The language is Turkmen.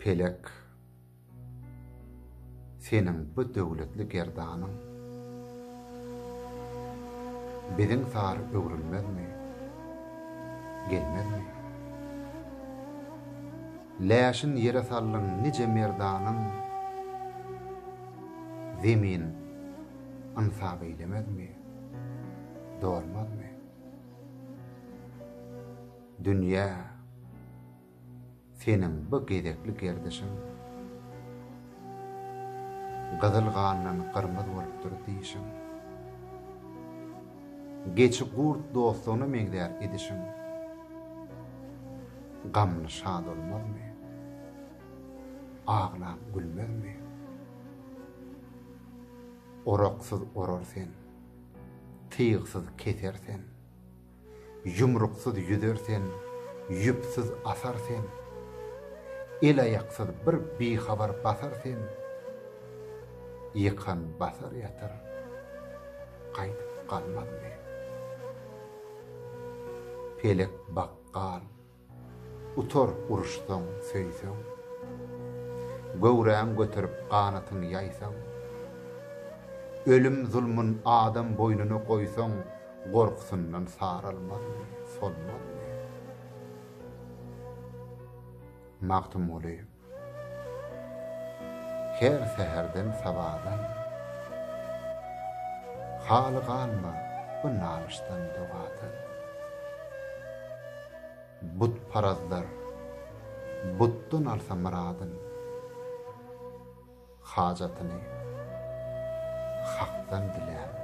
Pelek, seniň bu döwletli gerdanyň Biziň sary öwrülmezmi, gelmezmi? Läşin ýere saldyň nije merdanyň, Zemin ynsap eýlemezmi, dolmazmy? Dünýä, seniň bu gezekli gerdişiň, Gyzyl gandan gyrmyz bolupdyr dişiň. Geçi gurt dostlugyna meňzär edişiň. Gamly şat olmazmy? Aglan gülmezmi? Oraksyz orar sen, tygsyz keser sen. Ýumruksyz ýüzer sen, ýüpsüz asar sen. El-aýaksyz bir bihabar basar sen. Ýykan basar ýatyr, gaýdyp galmazmy? Pelek bakgal. Utar uruşsaň, söýseň. Göwräň göterip ganatyň ýaýsaň. Ölüm zulmun adam boýnuna goýsaň, gorkusyndan saralmazmy, solmazmy? Magtymguly. Her säherden sabadan. Haly galma bu nalyşdan dogadan. Butparazlar butdan alsa myradyn, Hajatyny Hakdan dilän.